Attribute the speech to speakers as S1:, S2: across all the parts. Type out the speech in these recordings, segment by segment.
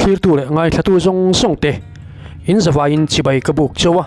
S1: Thlirtu leh ngaithlatu zawng zawng te in zavaiin chibai ka buk cheu a,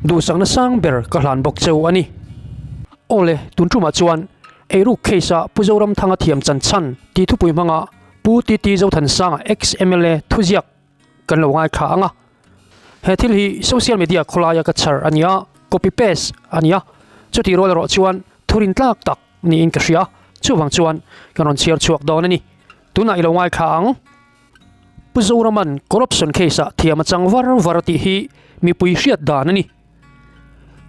S1: duhsakna sang ber ka hlan bawk cheu a ni. Aw le, tun tumah chuan eiruk case a Pu Zoramthanga thiam chan chhan tih thupui hmanga Pu TT Zothansanga ex-MLA thuziak kan lo ngaithla ang a. He thil hi social media khawlaia ka chhar a ni a, copy paste a ni a, chutih rual erawh chuan thurin tlak tak niin ka hria, chuvang chuan kan rawn chhiar chhuak dawn a ni. Tunah i lo ngaithla ang. Pu Zoraman corruption case ah thiam a chang var var tih hi mipui hriat dan a ni.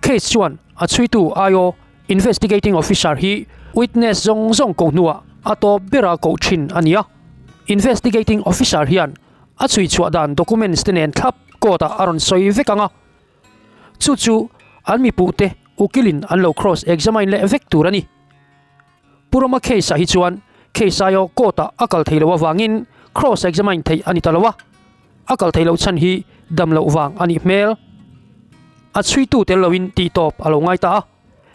S1: Case chuan a chhuitu IO, Investigating Officer, hi witness zawng zawng ko hnuah a tawp bera koh thin a ni a. Investigating Officer hian a chhui chhuah dan documents te nen thlap court ah a rawn sawi vek ang a. Chu chu an mipuhte ukilin an lo cross examine leh vek tur a ni. Pu Rama case ah hi chuan case aia court ah a kal thei lo avangin cross examine theih a ni ta lo a, a kal thei loh chhan hi dam loh vang a nih hmel. A chhuitu tel loin tih tawp a lo ngai ta a,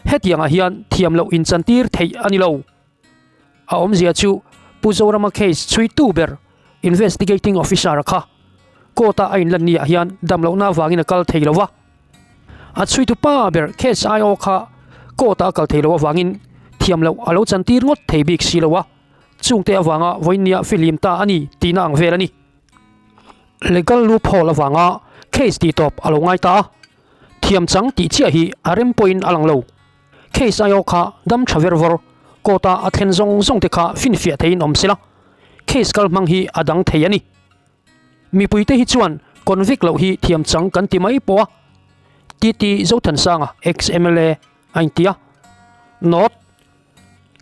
S1: hetiang ah hian thiam loh inchantir theih a ni lo. A awmzia chu Pu Zorama case chhuitu ber investigating officer kha court a a inlan ni ah hian dam lohna avangin a kal thei lo va. A chhuitu pa ber case IO kha court ah a kal thei lo avangin thiam loh a lo chantir ngawt thei bik si lo a, chungte avanga vawinia fihlim ta a ni tihna ang vel a ni. Legal loophole avanga case tih tawp a lo ngai ta a, thiam chang tih chiah hi a rem pawhin a lang lo. Case IO kha dam tha ver vawr, court a a thlen zawng zawng te kha finfiah theiin awm sela, case kal hmang hi a dang thei a ni. Mipuite hi chuan convict loh hi thiam chang kan ti mai pawh a, TT Zothansanga, ex-MLA, a inti a. Note,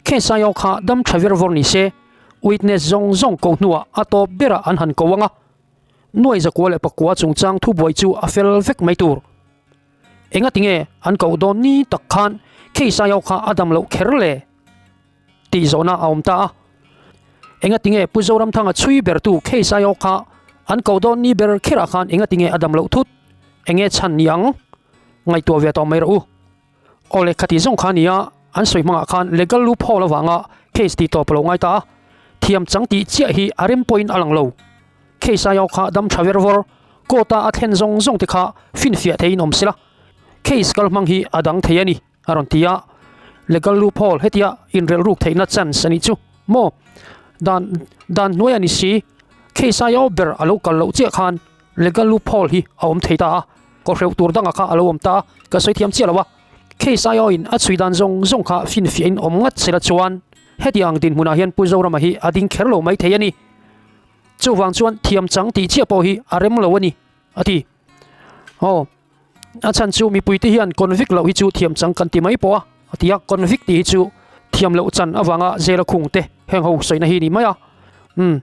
S1: Case-aio kha dam tha ver vawr ni se, witness zawng zawng ko hnuah a tawp berah an han ko ang a, nuai zakua leh pakua chungchang thubuai chu a fel vek mai tur. Engatinge an koh dawn ni tak khan case-aio kha a dam loh kher le? Tih zawhna a awm ta a. Engatinge Pu Zoramthanga chhui bertu case aiawh kha an koh dawn ni ber kherah khan engatinge a dam loh thut? Enge chhan ni ang? Ngaihtuah ve tawh mai rawh u. Aw le khati zawng kha nia, an sawi hmangah khan legal loophole avanga case tih tawp a lo ngai ta a. Thiam chang tih chiah hi a rem pawhin a lang lo. Case aiawh kha dam tha ver vawr, court a a thlen zawng zawng te kha finfiah theiin awm sela. Case kal hmang hi a dang thei a ni. A rawn ti a, legal loophole hetia inrelh ruk theihna chance a nih chu maw? Dan dan hnuai a ni si, case aia awp ber a lo kal loh chiah khan legal loophole hi a awm thei ta a, kawhreuh tur dangah kha a lo awm ta a, ka sawi thiam chiah lo a, case aia awin a chhui dan zawng zawng kha finfiahin awm ngat sela chuan heti ang dinhmunah hian Pu Zorama hi a ding kher lo mai thei a ni. Chuvang chuan thiam chang tih chiah pawh hi a rem lo a ni, a ti. Aw. A chhan chu mipuite hian convict loh hi chu thiam chang kan ti mai pawh a, a ti a, convict tih hi chu thiam loh chan avanga jail a khung te heng ho sawina hi a ni mai a, umm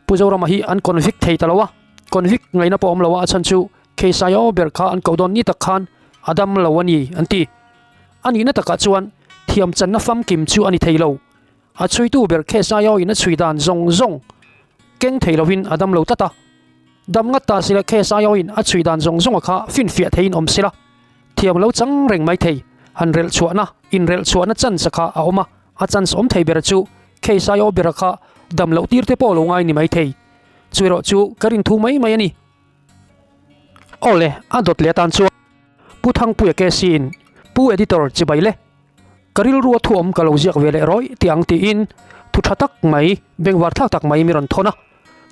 S1: Pu Zorama hi an convict thei ta lo a, convict ngaihna pawh a awm lo a, a chhan chu case aia ber kha an koh dawn ni tak khan a dam lo a ni an ti. A nihna takah chuan thiam channa famkim chu a ni thei lo, a chhuitu ber case aia in a chhui dan zawng zawng keng thei lovin a dam lo tlat a. Dam ngat ta sila case aiawin a chhui dan zawng zawnga kha finfiah theiin awm sila, thiam lo chang reng mai thei. Han relh chhuahna, inrelh chhuahna chance kha a awm a, a chance awm thei ber chu case aiaw bera kha dam loh tir te pawh lo ngai ni mai thei. Chu erawh chu ka rin thu mai mai a ni. Aw le, a dawt leh atan chuan Pu Thangpuia KC in Pu Editor chibai le. Ka rilru a thu awm ka lo ziak ve leh rawih tih ang tiin thu tha tak mai, bengvar thlak tak mai mi rawn thawn a.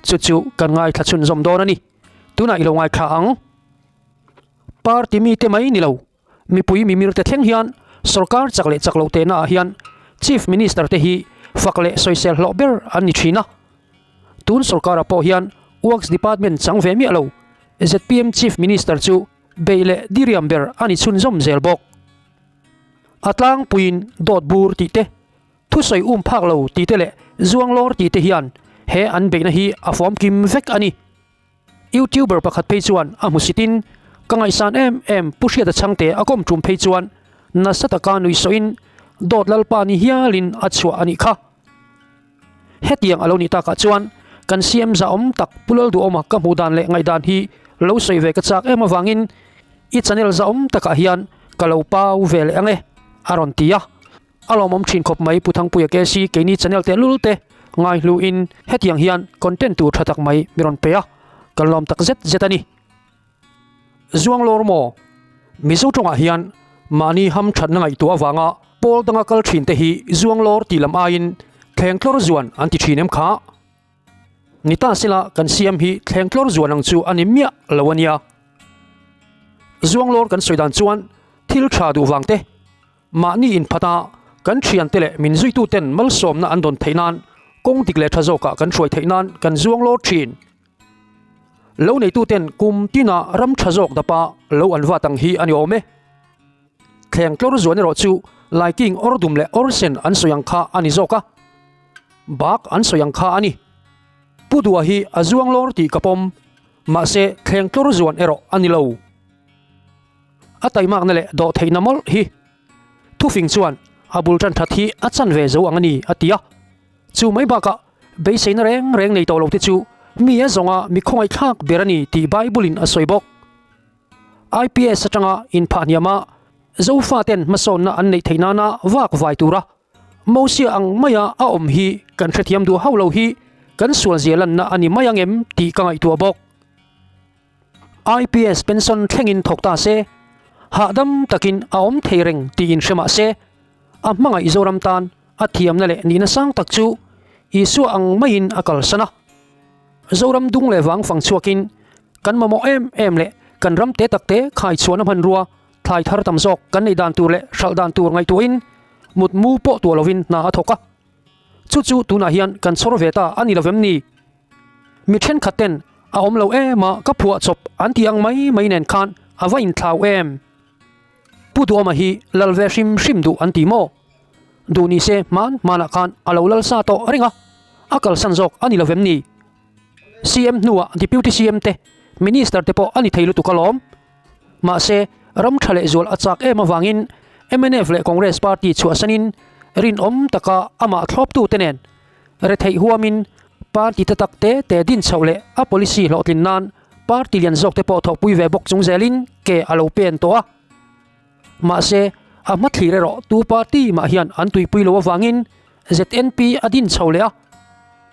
S1: Chu chu kan ngaithla chhunzawm dawn a ni. Tunah i lo ngaithla ang. Party mite mai ni lo, mipui mimir te thleng hian sorkar chak leh chak loh tehna ah hian Chief Minister te hi fak leh sawisel hlawh ber an ni thin a. Tun sorkarah pawh hian Works Department chang ve miah lo, zpm Chief Minister chu beih leh diriam ber a ni chhunzawm zel bawk. A tlangpuiin dawt bur tih te, thusawi um phak lo tih te leh zuang lawr tih te hian he an beihna hi a fawm kim vek a ni. Youtuber pakhat phei chuan a hmusitin, Ka ngaihsan em em Pu Hriata Chhangte a kawm tum phei chuan nasa taka nuihsawhin dawt lalpa ni hialin a chhuah a nih kha. Hetiang a lo nih takah chuan kan CM zahawm tak Pu Lalduhawma ka hmuh dan leh ngaihdan hi lo sawi ve ka chak em avangin i channel zahawm takah hian ka lo pau ve leh ang e, a rawn ti a. A lawmawm thin khawp mai Pu Thangpuia KC keini channel tehlul te ngaihluin hetiang hian content tur tha tak mai mi rawn pe a. kan lawm tak zet zet a ni. Zuanglawr maw? Mizo tawngah hian mahni hamthatna ngaihtuah avanga pawl danga kal thin te hi zuanglawr tih lam aiin thlengtlawr zuan an ti thin em kha? Ni ta sela kan siam hi thlengtlawr zuan ang chu a ni miah lo a nia. Zuanglawr kan sawi dan chuan thil tha duh vang te, mahni inphata kan thiante leh min zuituten malsawmna an dawn theih nan kawng dik leh tha zawkah kan hruai theih nan kan zuanglawr thin. Lo neituten kum tina ram tha zawk dapa lo an vat ang hi a ni awm e. Thleng tlawr zuan erawh chu laiking awr dum leh awr sen an sawi ang kha a ni zawk a, bak an sawi ang kha a ni. Pu Dua hi a zuang lawr tih ka pawm, mahse thleng tlawr zuan erawh a ni lo. A taimakna leh dawhtheihna mawlh hi thufing chuan a bul tan that hi a chan ve zo ang a ni a ti a. Chu mai bakah beiseina reng reng nei tawh lo te chu mi a zawnga mi khawngaihthlak ber a ni tih Bible-in a sawi bawk. IPS atanga inphah hniama Zofaten hmasawnna an neih theih nana vak vai tura Mosia ang maia a awm hi kan hrethiam duh hauh lo hi kan sualzia lanna a ni mai ang em tih ka ngaihtuah bawk. IPS pension thlengin thawk ta se, hahdam takin a awm thei reng tih inhre mah se, a hmangaih Zoram tan a thiamna leh nihna sang tak chu Isua ang maiin a kalsan a. Zoram dung leh vang fang chhuakin kan mamawh em em leh kan ram te tak te khai chhuahna hmanrua thlai thar tam zawk kan neih dan tur leh hralh dan tur ngaihtuahin mutmu pawh tuah lovin hna a thawk a. Chu chu tunah hian kan chhawr ve ta a ni lovem ni? Mi thenkhat ten a awm lo em a ka phuah chawp an tih ang mai mai nen khan a va inthlau em? Pu Duhawma hi lal ve hrim hrim duh an ti maw? Duh ni se hman hmanah khan a lo lal sa tawh reng a, a kalsan zawk a ni lovem ni? CM hnuah Deputy CM te, Minister te pawh a ni thei lutuk alawm. Mahse, ram tha leh zual a chak em avangin mnf leh Congress party chhuahsanin rinawm taka amah thlawptute nen retheih huamin party te tak te te din chhoh leh a policy hlawhtlin nan party lian zawk te pawh thawhpui ve bawk chung zelin ke a lo pen tawh a. Mahse, a hmathlir erawh tu party mah hian an tuipui lo avangin ZNP a din chho leh a,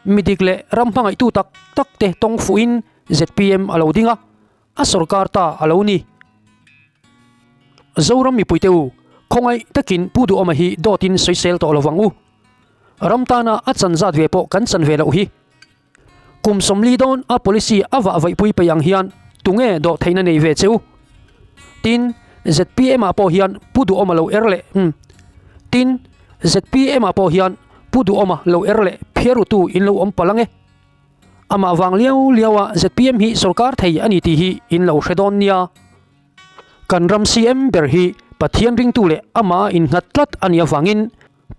S1: mi dik leh ram hmangaihtu tak tak te tawng fuhin zpm a lo ding a, a sawrkar ta a lo ni. Zoram mipuite u, khawngaih takin Pu Duhawma hi dawtin sawisel tawh lovang u. Ram tana a chan zat ve pawh kan chan ve loh hi. Kum 40 dawn a policy a vah vaihpui peih ang hian tunge dawh theihna nei ve che u? Tin, zpm ah pawh hian Pu Duhawma lo er leh umm. Tin, zpm ah pawh hian Pu Duhawma lo er leh phiarutu in lo awm palh ang e. Amah vang liau liau a zpm hi sorkar thei a ni tih hi in lo hre dawn nia. Kan ram CM ber hi Pathian ringtu leh amah a innghat tlat a nih avangin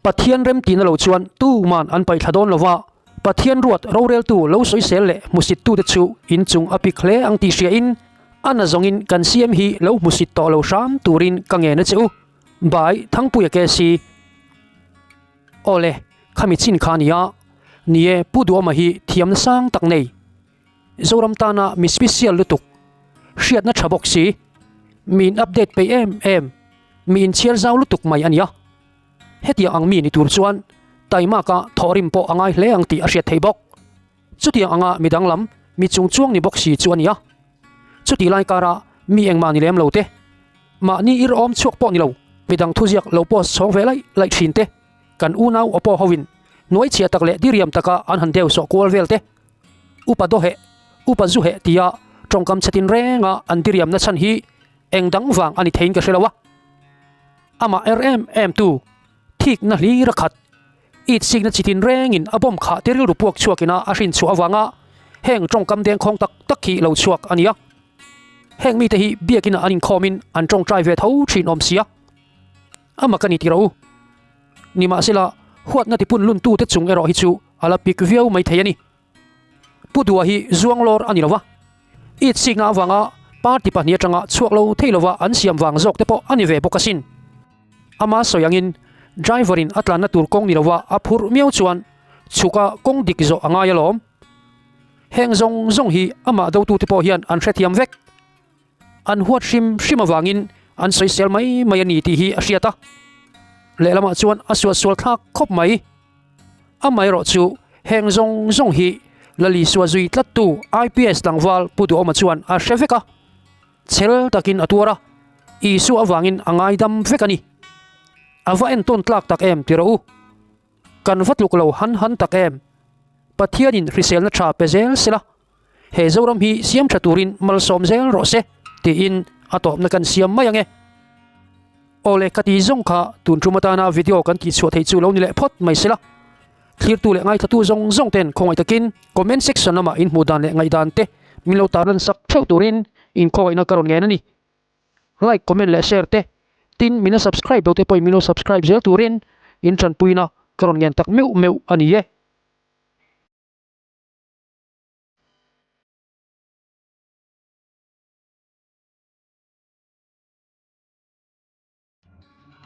S1: Pathian remtihna lo chuan tuman an paihthla dawn lova, Pathian ruat roreltu lo sawisel leh hmusittute chu inchung a pik hle ang tih hriain a na zawngin kan CM hi lo hmusit tawh lo hram turin ka ngen a che u. By Thangpuia KC. Awle, khami chin kha nia. Ni e, Pu Duhawma hi thiamna sang tak nei. Zoram tana mi special lutuk. Hriatna tha bawk si. Mi in update peih em em. Mi inchhiar zau lutuk mai a nia. Hetiang ang mi ni tur chuan taimaka thawhrim pawh a ngai hle ang tih a hriat theih bawk. Chutiang anga mi danglam, mi chungchuang ni bawk si chu a nia. Chutih lai kara mi engmah ni lem lo te, mahni ir awm chhuak pawh ni lo, midang thuziak lo post chhawng ve laih laih thin te, kan unau Oppo hovin hnuaichhia tak leh diriam taka an han deuhsawh kual vel te, upa dawheh, upa zuheh tia tawngkam chhe tinrenga an diriamna chhan hi eng dang vang a ni theiin ka hre lo a. Amah er em em tu, thikna hlir a khat, it sikna chi tinrengin a bawm khah te rilru puak chhuakina a hrin chhuah avanga heng tawngkam dengkhawng tak tak hi lo chhuak a ni a. Heng mite hi biakina an inkhawmin an tawngtai ve tho thin awm sia. Amah ka ni ti rawh u. Nimahsela, huatna tipun luntute chung erawh hi chu a la pik viau mai thei a ni. Pu Dua hi zuang lawr a ni lova, it sikna avanga party pahnih atanga chhuak lo thei lova an siam vang zawk te pawh a ni ve bawk asin. Ama sawi angin driver in a tlanna tur kawng ni lova a phurh miau chuan chhuka kawng dik zawh a ngai alawm. Heng zawng zawng hi amah dotute pawh hian an hrethiam vek. An huat hrim hrim avangin an sawisel mai mai a ni tih hi a hriat a. Lehlamah chuan a suahsual thlak khawp mai. Amaherawh chu heng zawng zawng hi. Lalisua zui tlattu IPS tlangval Pu Duhawma chuan a hre vek a, chhel takin a tuar a, Isua avangin a ngaidam vek a ni. A va entawn tlak tak em ti rawh u. Kan va tluk lo han han tak em? Pathianin hriselna tha pe zel se la, he Zoram hi siam tha turin malsawm zel rawh se tiin a tawpna kan siam mai ang e. Awle ka ti zawng kha tun tum atana video kan tihchhuah theih chu lo ni leh phawt mai se la. Thlirtu leh ngaithlatu zawng zawng ten khawngaih takin comment section lamah in hmuh dan leh ngaihdan te min lo tarlan sak theuh turin inkhawngaihna ka rawn ngen a ni. Like, comment leh share te, tin min la subscribe lo te pawhin min lo subscribe zel turin in tanpuina ka rawn ngen tak meuh meuh a ni e.